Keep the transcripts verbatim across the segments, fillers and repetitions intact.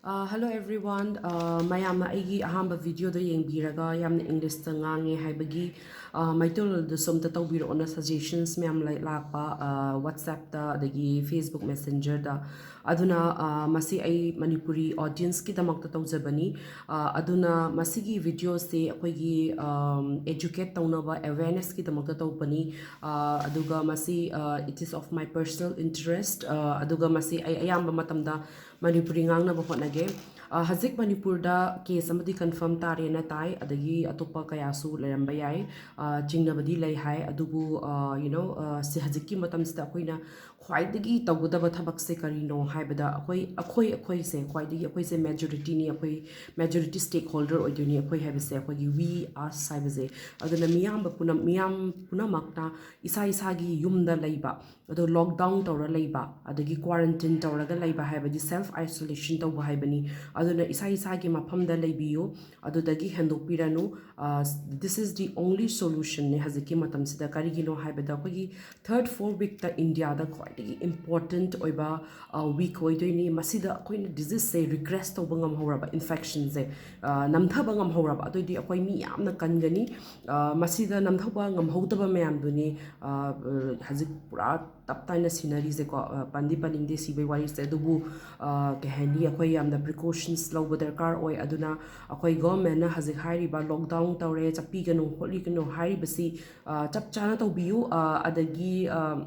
Uh, hello everyone. Uh, ꯃꯌꯥꯝꯅ ꯑꯩꯒꯤ ꯑꯍꯥꯟꯕ ꯚꯤꯗꯤꯑꯣꯗꯣ ꯌꯦꯡꯕꯤꯔꯒ ꯌꯥꯝꯅ ꯏꯪꯂꯤꯁꯇ ꯉꯥꯡꯉꯦ ꯍꯥꯏꯕꯒꯤ, uh, ꯃꯩꯇꯩꯂꯣꯟꯗꯁꯨ ꯑꯝꯇ ꯇꯧꯕꯤꯔꯛꯑꯣꯅ ꯁꯖꯦꯁꯟꯁ ꯃꯌꯥꯝ ꯂꯩ- ꯂꯥꯛꯄ, uh, ꯋꯥꯠꯁꯑꯦꯞꯇ ꯑꯗꯒꯤ ꯐꯦꯁꯕꯨꯛ ꯃꯦꯁꯦꯟꯖꯔꯗ꯫ ꯑꯗꯨꯅ, uh, ꯃꯁꯤ ꯑꯩ ꯃꯅꯤꯄꯨꯔꯤ ꯑꯣꯗꯤꯌꯟꯁꯀꯤꯗꯃꯛꯇ ꯇꯧꯖꯕꯅꯤ꯫ Uh, ꯑꯗꯨꯅ ꯃꯁꯤꯒꯤ ꯚꯤꯗꯤꯑꯣꯁꯦ ꯑꯩꯈꯣꯏꯒꯤ, um, ꯑꯦꯖꯨꯀꯦꯠ ꯇꯧꯅꯕ, ꯑꯦꯋꯦꯔꯅꯦꯁꯀꯤꯗꯃꯛꯇ ꯇꯧꯕꯅꯤ꯫ Uh, ꯑꯗꯨꯒ ꯃꯁꯤ, uh, it is of my personal interest꯫ Uh, ꯑꯗꯨꯒ ꯃꯁꯤ ꯑꯩ ꯑꯌꯥꯝꯕ ꯃꯇꯝꯗ ꯃꯅꯤꯄꯨꯔꯤ ꯉꯥꯡꯅꯕ ꯍꯣꯠꯅꯒꯦ꯫ ꯑ, ꯍꯧꯖꯤꯛ ꯃꯅꯤꯄꯨꯔꯗ ꯀꯦꯁ ꯑꯃꯗꯤ ꯀꯟꯐꯥꯔꯝ ꯇꯥꯔꯦꯅ ꯇꯥꯏ, ꯑꯗꯒꯤ ꯑꯇꯣꯞꯄ ꯀꯌꯥꯁꯨ ꯂꯩꯔꯝꯕ ꯌꯥꯏ꯫ ꯑ, ꯆꯤꯡꯅꯕꯗꯤ ꯂꯩ ꯍꯥꯏ, ꯑꯗꯨꯕꯨ, ꯑ, you know, ꯑ, ꯁꯤ ꯍꯧꯖꯤꯛꯀꯤ ꯃꯇꯝꯁꯤꯗ ꯑꯩꯈꯣꯏꯅ ꯈ꯭ꯋꯥꯏꯗꯒꯤ ꯇꯧꯒꯗꯕ ꯊꯕꯛꯁꯦ ꯀꯔꯤꯅꯣ ꯍꯥꯏꯕꯗ, ꯑꯩꯈꯣꯏ, ꯑꯩꯈꯣꯏ, ꯑꯩꯈꯣꯏꯁꯦ ꯈ꯭ꯋꯥꯏꯗꯒꯤ, ꯑꯩꯈꯣꯏꯁꯦ ꯃꯦꯖꯣꯔꯤꯇꯤꯅꯤ, ꯑꯩꯈꯣꯏ ꯃꯦꯖꯣꯔꯤꯇꯤ ꯁ꯭ꯇꯦꯛ ꯍꯣꯜꯗꯔ ꯑꯣꯏꯗꯣꯏꯅꯤ꯫ ꯑꯩꯈꯣꯏ ꯍꯥꯏꯕꯁꯦ ꯑꯩꯈꯣꯏꯒꯤ we, us ꯍꯥꯏꯕꯁꯦ꯫ ꯑꯗꯨꯅ ꯃꯤꯌꯥꯝꯕ ꯄꯨꯝꯅ-, ꯃꯤꯌꯥꯝ ꯄꯨꯝꯅꯃꯛꯅ ꯏꯁꯥ ꯏꯁꯥꯒꯤ ꯌꯨꯝꯗ ꯂꯩꯕ, ꯑꯗꯣ ꯂꯣꯛꯗꯥꯎꯟ ꯇꯧꯔ ꯂꯩꯕ, ꯑꯗꯒꯤ ꯀ꯭ꯋꯥꯔꯟꯇꯤꯟ ꯇꯧꯔꯒ ꯂꯩꯕ ꯍꯥꯏꯕꯗꯤ ꯁꯦꯜꯐ ꯑꯥꯏꯁꯣꯂꯦꯁꯟ ꯇꯧꯕ ꯍꯥꯏꯕꯅꯤ꯫ ꯑꯗꯨꯅ ꯏꯁꯥ ꯏꯁꯥꯒꯤ ꯃꯐꯝꯗ ꯂꯩꯕꯤꯌꯨ, ꯑꯗꯨꯗꯒꯤ ꯍꯦꯟꯗꯣꯛꯄꯤꯔꯅꯨ꯫ ꯑ, this is the only solutionꯅꯦ ꯍꯧꯖꯤꯛꯀꯤ ꯃꯇꯝꯁꯤꯗ꯫ ꯀꯔꯤꯒꯤꯅꯣ ꯍꯥꯏꯕꯗ ꯑꯩꯈꯣꯏꯒꯤ ꯊꯔꯠ ꯐꯣꯔ ꯋꯤꯛꯇ ꯏꯟꯗꯤꯌꯥꯗ ꯈ꯭ꯋꯥꯏꯗꯒꯤ ꯏꯝꯄꯣꯔꯇꯦꯟꯠ ꯑꯣꯏꯕ, ꯑ, ꯋꯤꯛ ꯑꯣꯏꯗꯣꯏꯅꯤ꯫ ꯃꯁꯤꯗ ꯑꯩꯈꯣꯏꯅ ꯗꯤꯖꯤꯖꯁꯦ ꯔꯤꯒ꯭ꯔꯦꯁ ꯇꯧꯕ ꯉꯝꯍꯧꯔꯕ, ꯏꯟꯐꯦꯛꯁꯟꯁꯦ, ꯑ, ꯅꯝꯊꯕ ꯉꯝꯍꯧꯔꯕ, ꯑꯗꯨꯑꯣꯏꯗꯤ ꯑꯩꯈꯣꯏ ꯃꯤ ꯌꯥꯝꯅ ꯀꯟꯒꯅꯤ꯫ ꯑ, ꯃꯁꯤꯗ ꯅꯝꯊꯕ ꯉꯝꯍꯧꯗꯕ ꯃꯌꯥꯝꯗꯨꯅꯤ, ꯑ, ꯍꯧꯖꯤꯛ ꯄꯨꯔꯥ ꯇꯞ ꯇꯥꯏꯅ ꯁꯤꯅꯔꯤꯁꯦꯀꯣ꯫ ꯑ, ꯄꯟꯗꯤ ꯄꯟꯅꯤꯡꯗꯦ ꯁꯤꯕꯩ ꯋꯥꯔꯤꯁꯦ, ꯑꯗꯨꯕꯨ, ꯑ, ꯀꯩ ꯍꯥꯏꯅꯤ, ꯑꯩꯈꯣꯏ ꯌꯥꯝꯅ ꯄ꯭ꯔꯤꯀꯣꯁꯟꯁ ꯂꯧꯕ ꯗꯔꯀꯥꯔ ꯑꯣꯏ꯫ ꯑꯗꯨꯅ ꯑꯩꯈꯣꯏ ꯒꯣꯔꯃꯦꯟꯅ ꯍꯧꯖꯤꯛ ꯍꯥꯏꯔꯤꯕ ꯂꯣꯛꯗꯥꯎꯟ ꯇꯧꯔꯦ, ꯆꯠꯄꯤꯒꯅꯨ ꯈꯣꯠꯂꯤꯒꯅꯨ ꯍꯥꯏꯔꯤꯕꯁꯤ, ꯑ, ꯆꯞ ꯆꯥꯅ ꯇꯧꯕꯤꯌꯨ꯫ ꯑ, ꯑꯗꯒꯤ, ꯑ,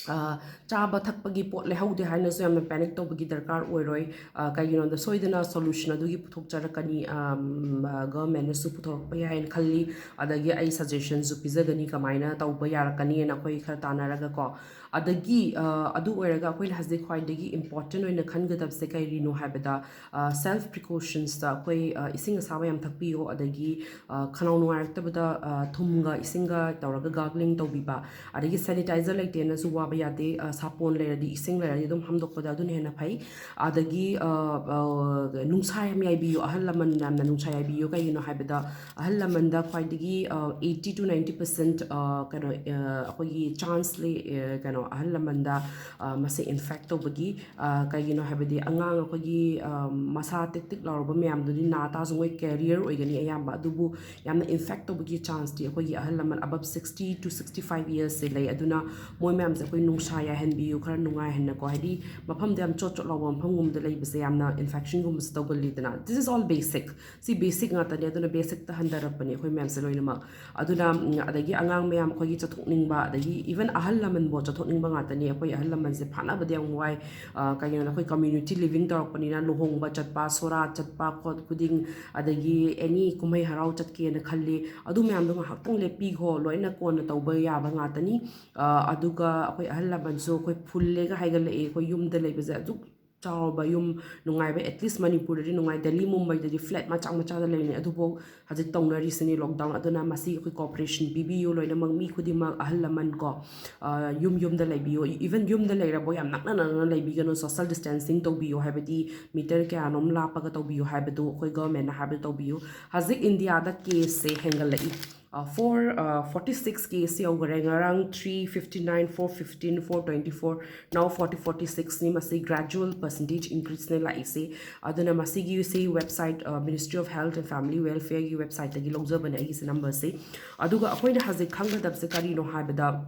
ꯑ, ꯆꯥꯕ ꯊꯛꯄꯒꯤ ꯄꯣꯠ ꯂꯩꯍꯧꯗꯦ ꯍꯥꯏꯅꯁꯨ ꯌꯥꯝꯅ ꯄꯦꯅꯤꯛ ꯇꯧꯕꯒꯤ ꯗꯔꯀꯥꯔ ꯑꯣꯏꯔꯣꯏ꯫ ꯑ, ꯀꯩꯒꯤꯅꯣꯗ ꯁꯣꯏꯗꯅ ꯁꯣꯂꯨꯁꯟ ꯑꯗꯨꯒꯤ ꯄꯨꯊꯣꯛꯆꯔꯛꯀꯅꯤ, ꯑꯝ, ꯑ, ꯒꯣꯔꯃꯦꯟꯅꯁꯨ ꯄꯨꯊꯣꯔꯛꯄ ꯌꯥꯏ ꯍꯥꯏꯅ ꯈꯜꯂꯤ꯫ ꯑꯗꯒꯤ ꯑꯩ ꯁꯖꯦꯁꯟꯁꯨ ꯄꯤꯖꯒꯅꯤ ꯀꯃꯥꯏꯅ ꯇꯧꯕ ꯌꯥꯔꯛꯀꯅꯤꯅ ꯑꯩꯈꯣꯏ ꯈꯔ ꯇꯥꯟꯅꯔꯒꯀꯣ꯫ ꯑꯗꯒꯤ, ꯑ, ꯑꯗꯨ ꯑꯣꯏꯔꯒ ꯑꯩꯈꯣꯏꯅ ꯍꯧꯖꯤꯛ ꯈ꯭ꯋꯥꯏꯗꯒꯤ ꯏꯝꯄꯣꯔꯇꯦꯟ ꯑꯣꯏꯅ ꯈꯟꯒꯗꯕꯁꯦ ꯀꯔꯤꯅꯣ ꯍꯥꯏꯕꯗ, ꯑ, ꯁꯦꯜꯐ ꯄ꯭ꯔꯤꯀꯣꯁꯟꯁꯇ ꯑꯩꯈꯣꯏ, ꯑ, ꯏꯁꯤꯡ ꯑꯁꯥꯕ ꯌꯥꯝ ꯊꯛꯄꯤꯌꯣ, ꯑꯗꯒꯤ, ꯑ, ꯈꯅꯥꯎ ꯅꯨꯡꯉꯥꯏꯔꯛꯇꯕꯗ, ꯑ, ꯊꯨꯝꯒ ꯏꯁꯤꯡꯒ ꯇꯧꯔꯒ ꯒꯥꯔꯒ꯭ꯂꯤꯡ ꯇꯧꯕꯤꯕ, ꯑꯗꯒꯤ ꯁꯦꯅꯤꯇꯥꯏꯖꯔ ꯂꯩꯇꯦꯅꯁꯨ ꯋꯥꯕ ꯌꯥꯗꯦ꯫ ꯑ, ꯁꯥꯄꯣꯟ ꯂꯩꯔꯗꯤ, ꯏꯁꯤꯡ ꯂꯩꯔꯗꯤ ꯑꯗꯨꯝ ꯍꯥꯝꯗꯣꯛꯄꯗ ꯑꯗꯨꯅ ꯍꯦꯟꯅ ꯐꯩ꯫ ꯑꯗꯒꯤ, ꯑ, ꯑ, ꯅꯨꯡꯁꯥ ꯌꯥꯝ ꯌꯥꯏꯕꯤꯌꯨ, ꯑꯍꯜ ꯂꯃꯟ ꯌꯥꯝꯅ ꯅꯨꯡꯁꯥ ꯌꯥꯏꯕꯤꯌꯨ꯫ ꯀꯩꯒꯤꯅꯣ ꯍꯥꯏꯕꯗ, ꯑꯍꯜ ꯂꯃꯟꯗ ꯈ꯭ꯋꯥꯏꯗꯒꯤ, ꯑ, eighty to ninety percent, ꯑ, ꯀꯩꯅꯣ, ꯑ, ꯑꯩꯈꯣꯏꯒꯤ ꯆꯥꯟꯁ ꯂꯩ, ꯑ, ꯀꯩꯅꯣ, ꯑꯍꯜ ꯂꯃꯟꯗ, ꯑ, ꯃꯁꯤ ꯏꯟꯐꯦꯛ ꯇꯧꯕꯒꯤ꯫ ꯑ, ꯀꯩꯒꯤꯅꯣ ꯍꯥꯏꯕꯗꯤ, ꯑꯉꯥꯡ ꯑꯩꯈꯣꯏꯒꯤ, ꯑ, ꯃꯁꯥ ꯇꯤꯛ ꯇꯤꯛ ꯂꯥꯎꯔꯕ ꯃꯌꯥꯝꯗꯨꯗꯤ ꯅꯥ ꯇꯥꯔꯁꯨ ꯃꯣꯏ ꯀꯦꯔꯤꯌꯔ ꯑꯣꯏꯒꯅꯤ ꯑꯌꯥꯝꯕ꯫ ꯑꯗꯨꯕꯨ ꯌꯥꯝꯅ ꯏꯟꯐꯦꯛ ꯇꯧꯕꯒꯤ ꯆꯥꯟꯁꯇꯤ ꯑꯩꯈꯣꯏꯒꯤ ꯑꯍꯜ ꯂꯃꯟ above sixty to sixty five ꯏꯌꯔꯁꯁꯦ ꯂꯩ꯫ ꯑꯗꯨꯅ ꯃꯣꯏ ꯃꯌꯥꯝꯁꯦ ꯑꯩꯈꯣꯏ ꯅꯨꯡꯁꯥ ꯌꯥꯏꯍꯟꯕꯤꯌꯨ, ꯈꯔ ꯅꯨꯡꯉꯥꯏꯍꯟꯅꯀꯣ, ꯍꯥꯏꯗꯤ ꯃꯐꯝꯗ ꯌꯥꯝ ꯆꯣꯠ ꯆꯣꯠ ꯂꯥꯎꯕ ꯃꯐꯝꯒꯨꯝꯕꯗ ꯂꯩꯕꯁꯦ ꯌꯥꯝꯅ ꯏꯟꯐꯦꯛꯁꯟꯒꯨꯝꯕꯁꯦ ꯇꯧꯒꯜꯂꯤꯗꯅ꯫ This is all basic. ꯁꯤ ꯕꯦꯁꯤꯛ ꯉꯥꯛꯇꯅꯦ, ꯑꯗꯨꯅ ꯕꯦꯁꯤꯛꯇ ꯍꯟꯊꯔꯛꯄꯅꯦ ꯑꯩꯈꯣꯏ ꯃꯌꯥꯝꯁꯦ ꯂꯣꯏꯅꯃꯛ꯫ ꯑꯗꯨꯅ, ꯎꯝ, ꯑꯗꯒꯤ ꯑꯉꯥꯡ ꯃꯌꯥꯝ ꯑꯩꯈꯣꯏꯒꯤ ꯆꯠꯊꯣꯛꯅꯤꯡꯕ, ꯑꯗꯒꯤ ꯏꯚꯟ ꯑꯍꯜ ꯂꯃꯟꯕꯨ ꯆꯠꯊꯣꯛꯅꯤꯡꯕ ꯉꯥꯛꯇꯅꯦ꯫ ꯑꯩꯈꯣꯏ ꯑꯍꯜ ꯂꯃꯟꯁꯦ ꯐꯥꯅꯕꯗ ꯌꯥꯝ ꯋꯥꯏ꯫ ꯑ, ꯀꯩꯒꯤꯅꯣꯗ ꯑꯩꯈꯣꯏ ꯀꯝꯃ꯭ꯌꯨꯅꯤꯇꯤ ꯂꯤꯚꯤꯡ ꯇꯧꯔꯛꯄꯅꯤꯅ, ꯂꯨꯍꯣꯡꯕ ꯆꯠꯄ, ꯁꯣꯔꯥꯠ ꯆꯠꯄ ꯈꯣꯠ ꯈꯨꯗꯤꯡ, ꯑꯗꯒꯤ ꯑꯦꯅꯤ ꯀꯨꯝꯍꯩ ꯍꯔꯥꯎ ꯆꯠꯀꯦꯅ ꯈꯜꯂꯤ, ꯑꯗꯨ ꯃꯌꯥꯝꯗꯣ ꯉꯥꯏꯍꯥꯛꯇꯪ ꯂꯦꯞꯄꯤꯈꯣ, ꯂꯣꯏꯅ ꯀꯣꯟꯅ ꯇꯧꯕ ꯌꯥꯕ ꯉꯥꯛꯇꯅꯤ꯫ ꯑ, ꯑꯗꯨꯒ ꯑꯩꯈꯣꯏ ꯑꯍꯜ ꯂꯃꯟꯁꯨ ꯑꯩꯈꯣꯏ ꯐꯨꯜꯂꯦꯒ ꯍꯥꯏꯒꯠꯂꯛꯑꯦ꯫ ꯑꯩꯈꯣꯏ ꯌꯨꯝꯗ ꯂꯩꯕꯁꯦ ꯑꯗꯨꯛ ꯆꯥꯎꯔꯕ ꯌꯨꯝ, ꯅꯨꯡꯉꯥꯏꯕ, at least ꯃꯅꯤꯄꯨꯔꯗꯗꯤ ꯅꯨꯡꯉꯥꯏ, ꯗꯦꯜꯂꯤ ꯃꯨꯝꯕꯩꯗꯗꯤ ꯐ꯭ꯂꯦꯠ ꯃꯆꯥ ꯃꯆꯥꯗ ꯂꯩꯔꯤꯅꯤ꯫ ꯑꯗꯨꯐꯥꯎ ꯍꯧꯖꯤꯛ ꯇꯧꯅꯔꯤꯁꯤꯅꯤ ꯂꯣꯛꯗꯥꯎꯟ꯫ ꯑꯗꯨꯅ ꯃꯁꯤ ꯑꯩꯈꯣꯏ ꯀꯣꯑꯣꯄꯔꯦꯁꯟ ꯄꯤꯕꯤꯌꯨ ꯂꯣꯏꯅꯃꯛ, ꯃꯤ ꯈꯨꯗꯤꯡꯃꯛ, ꯑꯍꯜ ꯂꯃꯟ ꯀꯣ, ꯑ, ꯌꯨꯝ ꯌꯨꯝꯗ ꯂꯩꯕꯤꯌꯨ꯫ ꯏꯚꯟ ꯌꯨꯝꯗ ꯂꯩꯔꯕꯣ ꯌꯥꯝ ꯅꯛꯅ ꯅꯛꯅ ꯂꯩꯕꯤꯒꯅꯨ, ꯁꯣꯁꯤꯌꯦꯜ ꯗꯤꯁꯇꯦꯟꯁꯤꯡ ꯇꯧꯕꯤꯌꯨ꯫ ꯍꯥꯏꯕꯗꯤ ꯃꯤꯇꯔ ꯀꯌꯥꯅꯣꯝ ꯂꯥꯞꯄꯒ ꯇꯧꯕꯤꯌꯨ ꯍꯥꯏꯕꯗꯨ ꯑꯩꯈꯣꯏ ꯒꯚꯔꯟꯃꯦꯟꯠꯅ ꯍꯥꯏꯕꯗꯨ ꯇꯧꯕꯤꯌꯨ꯫ ꯍꯧꯖꯤꯛ ꯏꯟꯗꯤꯌꯥꯗ ꯀꯦꯁꯁꯦ ꯍꯦꯟꯒꯠꯂꯛꯏ꯫ ꯑ, four, ꯑ, forty six ꯀꯦꯁ ꯌꯧꯈꯔꯦ꯫ ꯉꯔꯥꯡ three fifty nine, four fifteen, four twenty four, now forty, forty sixꯅꯤ꯫ ꯃꯁꯤ ꯒ꯭ꯔꯦꯖꯨꯋꯦꯜ ꯄꯔꯁꯦꯟꯇꯦꯖ ꯏꯟꯀ꯭ꯔꯤꯁꯅꯦ ꯂꯥꯛꯏꯁꯦ꯫ ꯑꯗꯨꯅ ꯃꯁꯤꯒꯤꯁꯤ ꯋꯦꯕꯁꯥꯏꯠ, ꯑ, Ministry of Health and Family Welfareꯒꯤ ꯋꯦꯕꯁꯥꯏꯠꯇꯒꯤ ꯂꯧꯖꯕꯅꯦ ꯑꯩꯒꯤꯁꯦ ꯅꯝꯕꯔꯁꯦ꯫ ꯑꯗꯨꯒ ꯑꯩꯈꯣꯏꯅ ꯍꯧꯖꯤꯛ ꯈꯪꯒꯗꯕꯁꯦ ꯀꯔꯤꯅꯣ ꯍꯥꯏꯕꯗ,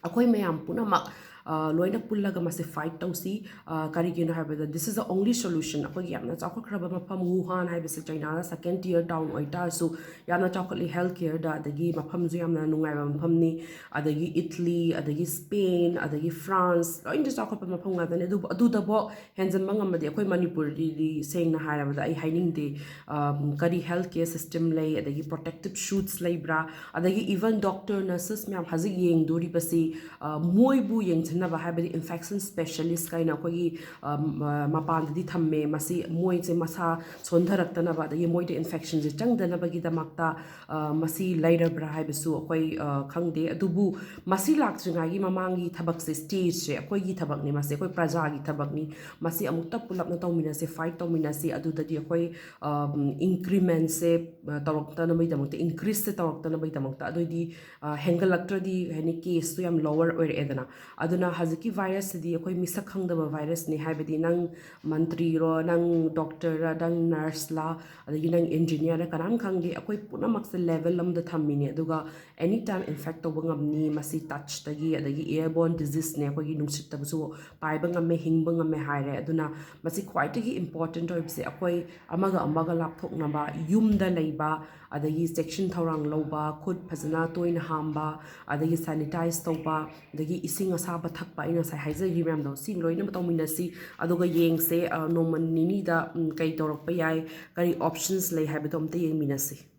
ꯑꯩꯈꯣꯏ ꯃꯌꯥꯝ ꯄꯨꯝꯅꯃꯛ, ꯑ, ꯂꯣꯏꯅ ꯄꯨꯜꯂꯒ ꯃꯁꯤ ꯐꯥꯏꯠ ꯇꯧꯁꯤ꯫ ꯑ, ꯀꯔꯤꯒꯤꯅꯣ ꯍꯥꯏꯕꯗ, this is the only solution꯫ ꯑꯩꯈꯣꯏꯒꯤ ꯌꯥꯝꯅ ꯆꯥꯎꯈꯠꯈ꯭ꯔꯕ ꯃꯐꯝ ꯋꯨꯍꯥꯟ ꯍꯥꯏꯕꯁꯦ ꯆꯩꯅꯥꯗ ꯁꯦꯀꯦꯟ ꯇꯤꯌꯔ ꯇꯥꯎꯟ ꯑꯣꯏꯇꯥꯔꯁꯨ, ꯌꯥꯝꯅ ꯆꯥꯎꯈꯠꯂꯤ ꯍꯦꯜꯊ ꯀꯦꯌꯔꯗ, ꯑꯗꯒꯤ ꯃꯐꯝꯁꯨ ꯌꯥꯝꯅ ꯅꯨꯡꯉꯥꯏꯕ ꯃꯐꯝꯅꯤ꯫ ꯑꯗꯒꯤ ꯏꯠꯂꯤ, ꯑꯗꯒꯤ ꯁ꯭ꯄꯦꯟ, ꯑꯗꯒꯤ ꯐ꯭ꯔꯥꯟꯁ, ꯂꯣꯏꯅ ꯆꯥꯎꯈꯠꯄ ꯃꯐꯝ ꯉꯥꯛꯇꯅꯤ꯫ ꯑꯗꯨꯕꯨ ꯑꯗꯨꯗꯐꯥꯎ ꯍꯦꯟꯖꯟꯕ ꯉꯝꯃꯗꯤ ꯑꯩꯈꯣꯏ ꯃꯅꯤꯄꯨꯔꯗꯤ ꯁꯦꯡꯅ ꯍꯥꯏꯔꯕꯗ ꯑꯩ ꯍꯥꯏꯅꯤꯡꯗꯦ꯫ ꯑꯝ, ꯀꯔꯤ ꯍꯦꯜꯊ ꯀꯦꯌꯔ ꯁꯤꯁꯇꯦꯝ ꯂꯩ, ꯑꯗꯒꯤ ꯄ꯭ꯔꯣꯇꯦꯛꯇꯤꯞ ꯁꯨꯠꯁ ꯂꯩꯕ꯭ꯔꯥ, ꯑꯗꯒꯤ ꯏꯚꯟ ꯗꯣꯛꯇꯔ, ꯅꯔꯁꯦꯁ ꯃꯌꯥꯝ ꯍꯧꯖꯤꯛ ꯌꯦꯡꯗꯣꯔꯤꯕꯁꯤ, ꯑ, ꯃꯣꯏꯕꯨ ꯌꯦꯡꯁꯤꯟ- ꯁꯤꯖꯤꯟꯅꯕ, ꯍꯥꯏꯕꯗꯤ infection specialist ꯀꯥꯏꯅ ꯑꯩꯈꯣꯏꯒꯤ, ꯑ, ꯃ-, ꯃꯄꯥꯟꯗꯗꯤ ꯊꯝꯃꯦ꯫ ꯃꯁꯤ ꯃꯣꯏꯁꯦ ꯃꯁꯥ ꯁꯣꯟꯊꯔꯛꯇꯅꯕ, ꯑꯗꯒꯤ ꯃꯣꯏꯗ infectionꯁꯦ ꯆꯪꯗꯅꯕꯒꯤꯗꯃꯛꯇ, ꯑ, ꯃꯁꯤ ꯂꯩꯔꯕ꯭ꯔꯥ ꯍꯥꯏꯕꯁꯨ ꯑꯩꯈꯣꯏ, ꯑ, ꯈꯪꯗꯦ꯫ ꯑꯗꯨꯕꯨ ꯃꯁꯤ ꯂꯥꯛꯇ꯭ꯔꯤꯉꯩꯒꯤ ꯃꯃꯥꯡꯒꯤ ꯊꯕꯛꯁꯦ, stageꯁꯦ ꯑꯩꯈꯣꯏꯒꯤ ꯊꯕꯛꯅꯤ, ꯃꯁꯤ ꯑꯩꯈꯣꯏ ꯄ꯭ꯔꯖꯥꯒꯤ ꯊꯕꯛꯅꯤ꯫ ꯃꯁꯤ ꯑꯃꯨꯛꯇ ꯄꯨꯂꯞꯅ ꯇꯧꯃꯤꯟꯅꯁꯦ, fight ꯇꯧꯃꯤꯟꯅꯁꯤ꯫ ꯑꯗꯨꯗꯗꯤ ꯑꯩꯈꯣꯏ, ꯑ, incrementꯁꯦ, ꯑ, ꯇꯧꯔꯛꯇꯅꯕꯒꯤꯗꯃꯛꯇ, increaseꯁꯦ ꯇꯧꯔꯛꯇꯅꯕꯒꯤꯗꯃꯛꯇ, ꯑꯗꯨꯑꯣꯏꯗꯤ, ꯑ, ꯍꯦꯟꯒꯠꯂꯛꯇ꯭ꯔꯗꯤ, ꯍꯥꯏꯅꯤ, caseꯇꯨ ꯌꯥꯝ lower ꯑꯣꯏꯔꯛꯑꯦꯗꯅ꯫ ꯑꯗꯨꯅ ꯍꯧꯖꯤꯛꯀꯤ virusꯁꯤꯗꯤ ꯑꯩꯈꯣꯏ ꯃꯤꯁꯛ ꯈꯪꯗꯕ virusꯅꯤ, ꯍꯥꯏꯕꯗꯤ ꯅꯪ ꯃꯟꯇ꯭ꯔꯤꯔꯣ, ꯅꯪ doctorꯔ, ꯅꯪ nurseꯂ, ꯑꯗꯒꯤ ꯅꯪ engineerꯔ, ꯀꯅꯥꯝ ꯈꯪꯗꯦ꯫ ꯑꯩꯈꯣꯏ ꯄꯨꯝꯅꯃꯛꯁꯦ level ꯑꯃꯗ ꯊꯝꯃꯤꯅꯦ, ꯑꯗꯨꯒ any time infect ꯇꯧꯕ ꯉꯝꯅꯤ꯫ ꯃꯁꯤ touchꯇꯒꯤ, ꯑꯗꯒꯤ airborne diseaseꯅꯦ, ꯑꯩꯈꯣꯏꯒꯤ ꯅꯨꯡꯁꯤꯠꯇꯕꯁꯨ ꯄꯥꯏꯕ ꯉꯝꯃꯦ, ꯍꯤꯡꯕ ꯉꯝꯃꯦ ꯍꯥꯏꯔꯦ꯫ ꯑꯗꯨꯅ ꯃꯁꯤ ꯈ꯭ꯋꯥꯏꯗꯒꯤ important ꯑꯣꯏꯕꯁꯦ ꯑꯩꯈꯣꯏ ꯑꯃꯒ ꯑꯃꯒ ꯂꯥꯞꯊꯣꯛꯅꯕ, ꯌꯨꯝꯗ ꯂꯩꯕ, ꯑꯗꯒꯤ ꯆꯦꯛꯁꯤꯟ ꯊꯧꯔꯥꯡ ꯂꯧꯕ, ꯈꯨꯠ ꯐꯖꯅ ꯇꯣꯏꯅ ꯍꯥꯝꯕ, ꯑꯗꯒꯤ sanitize ꯇꯧꯕ, ꯑꯗꯒꯤ ꯏꯁꯤꯡ ꯑꯁꯥꯕ ꯊꯛꯄ, ꯑꯩꯅ ꯉꯁꯥꯏ ꯍꯥꯏꯖꯈꯤꯕ ꯃꯌꯥꯝꯗꯣ, ꯁꯤ ꯂꯣꯏꯅꯃꯛ ꯇꯧꯃꯤꯟꯅꯁꯤ꯫ ꯑꯗꯨꯒ ꯌꯦꯡꯁꯦ, ꯑ, ꯅꯣꯡꯃ ꯅꯤꯅꯤꯗ, ꯎꯝ, ꯀꯔꯤ ꯇꯧꯔꯛꯄ ꯌꯥꯏ, ꯀꯔꯤ options ꯂꯩ ꯍꯥꯏꯕꯗꯣ ꯑꯝꯇ ꯌꯦꯡꯃꯤꯟꯅꯁꯤ꯫